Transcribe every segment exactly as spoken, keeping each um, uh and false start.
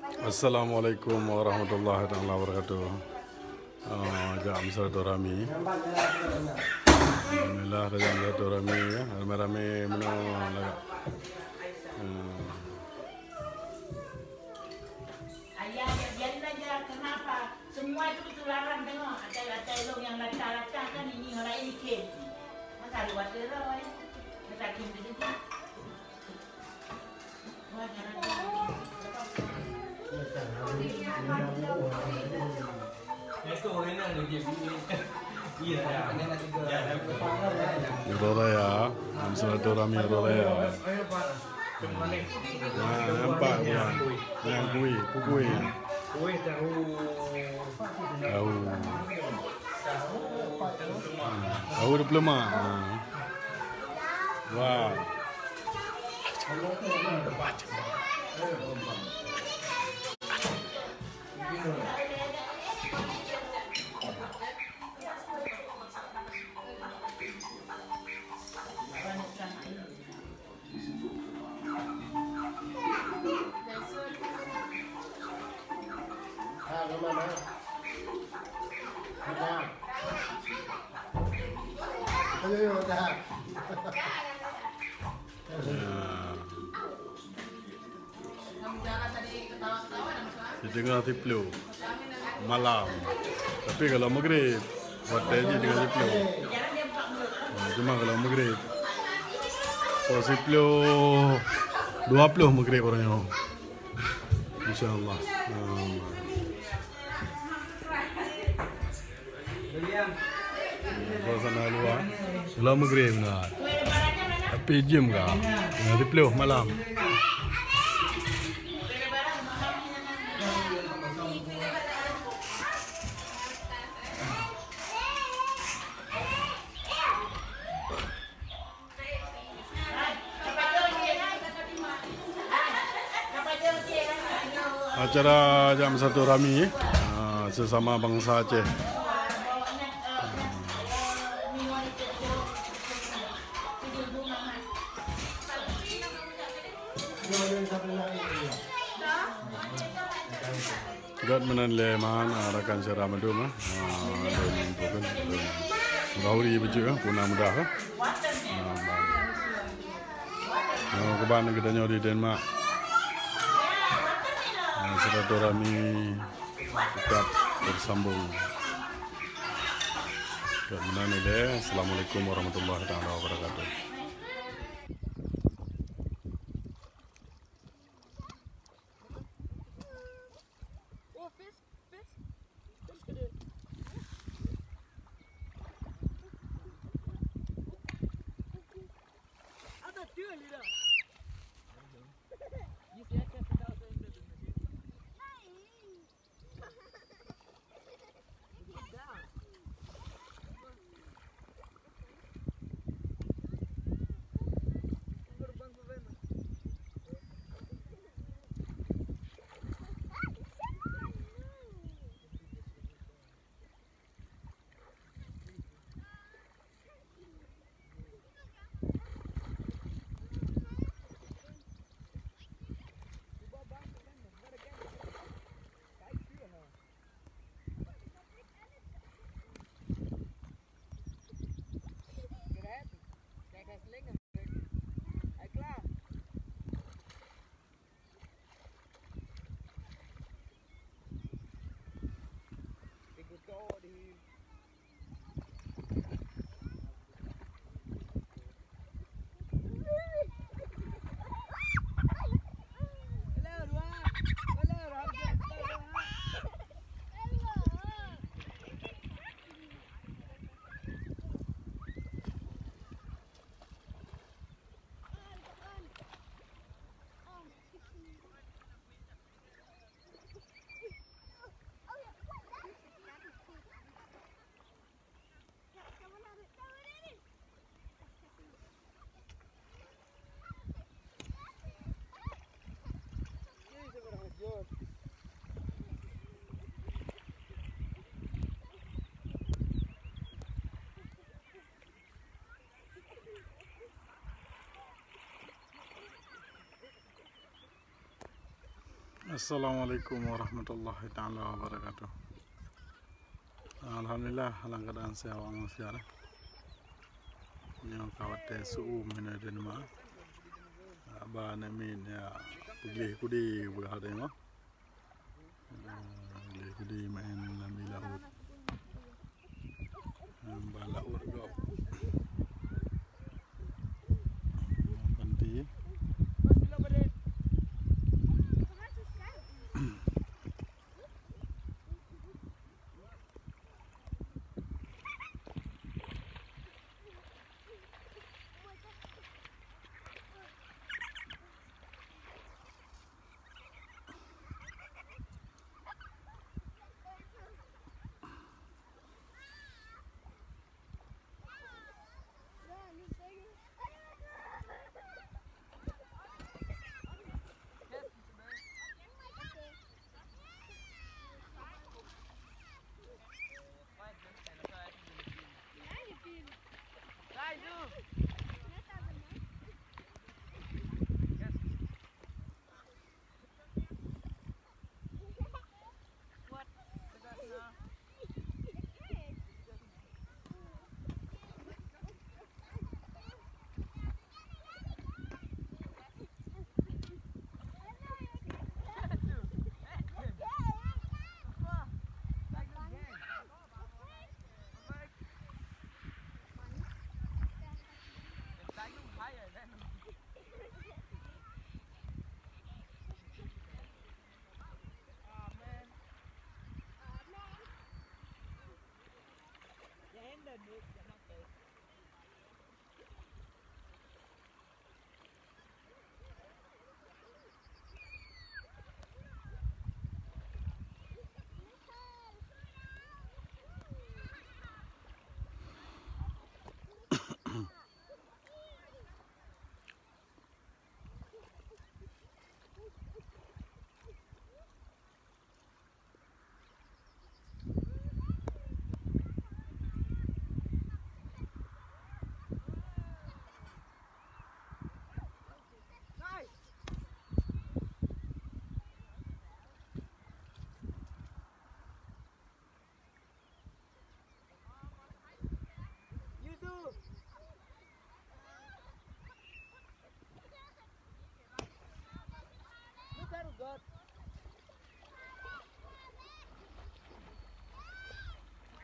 Assalamualaikum warahmatullahi taala wabarakatuh. Ah, jak silaturahmi. Alhamdulillah, jak silaturahmi, ya. Ramai-ramai meunoe lagak. Hmm. Ayah, biarin aja. Kenapa? Semua itu ketularan, tengok. Atai, atai long yang rata-rata kan ini orang ini kem. Masa lu wajar lah, ya. Masa kem tu. Uroe Raya, silaturahmi Uroe Raya. Nah, nampak dia. Yang kuih, kuih. Tahu. Tahu dipeulemak. Ha. Wah. Di teungoh siplôh malam. Tapi kalau maghrib, watèe jih teungoh siplôh. Ha, cuma kalau maghrib, pukul siplôh dua ploh maghrib uroe nyoe. Insya Allah. Ha. Suasana luwa. Lom maghrib na. Tapi jeuem ka. Teungoh siplôh malam. Acara jak silaturahmi, ah, sesama bangsa Aceh. Gét meunan lé man, ah, rakan syedara mandum, ah. Ah, lôn pukon, lôn meugauri bacut, ah, puna mudah, ah. Ah, ah, keuban geutanyoe di Denmark. Ah, silaturahmi tetap bersambung. Gét meunan lé. Assalamualaikum warahmatullahi taala wabarakatuh. Assalamualaikum warahmatullahi taala wabarakatuh. Alhamdulillah, dalam keadaan sehat walafiat. Nyoe ka watèe su'um hina di rumah. Aba aneuk miet nyan peugléh kudi beuhadé mah. Ah, peugléh kudi main lam laôt. Lam laôt gob. Panti.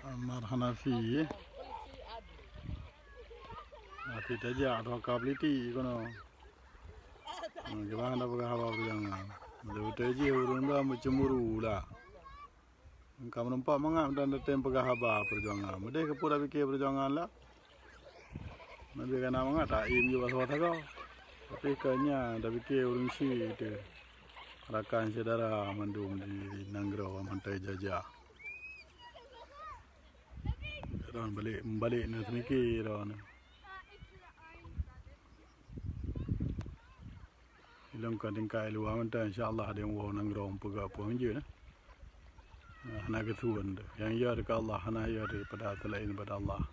Ammar Hanafi, eh? Hanafi tajak, atau ka peliti kono. Hmm, kiban dah peugah haba peujangan. Bila beutôi jih ureueng dua meucemburu lah. Ka meureumpok mangat dan dateng peugah haba peujuangan. Meudeh keupeue tapike peujuangan lah. Nabi kana mangat taim ju bak saboh sagoe. Tapi ka nyan tapike ureueng syik teuh. Rakan syedara mandum di nanggroe mantong jajah. Ron balik, balik na seumiki ron. Ilong ka tingkai luwa mantong, insya Allah ada nyang woe nanggroe peugah peue jeuet. Hana geusuon teuh. Nyang ya daripada Allah, hana ya daripada selain daripada Allah.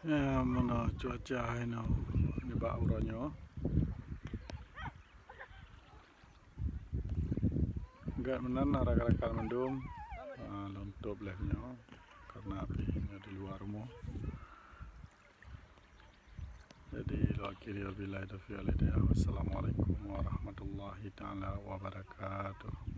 Ya, meunoe cuaca hai nyoe nibak uroe nyoe. Gét meunan na rakan-rakan mandum, ah, lôn tôb lé nyoe karena pih nyoe di luwa rumoh. Jadi, lôn akhiri, wabillahi taufiq wal hidayah. Wassalamualaikum warahmatullahi taala wabarakatuh.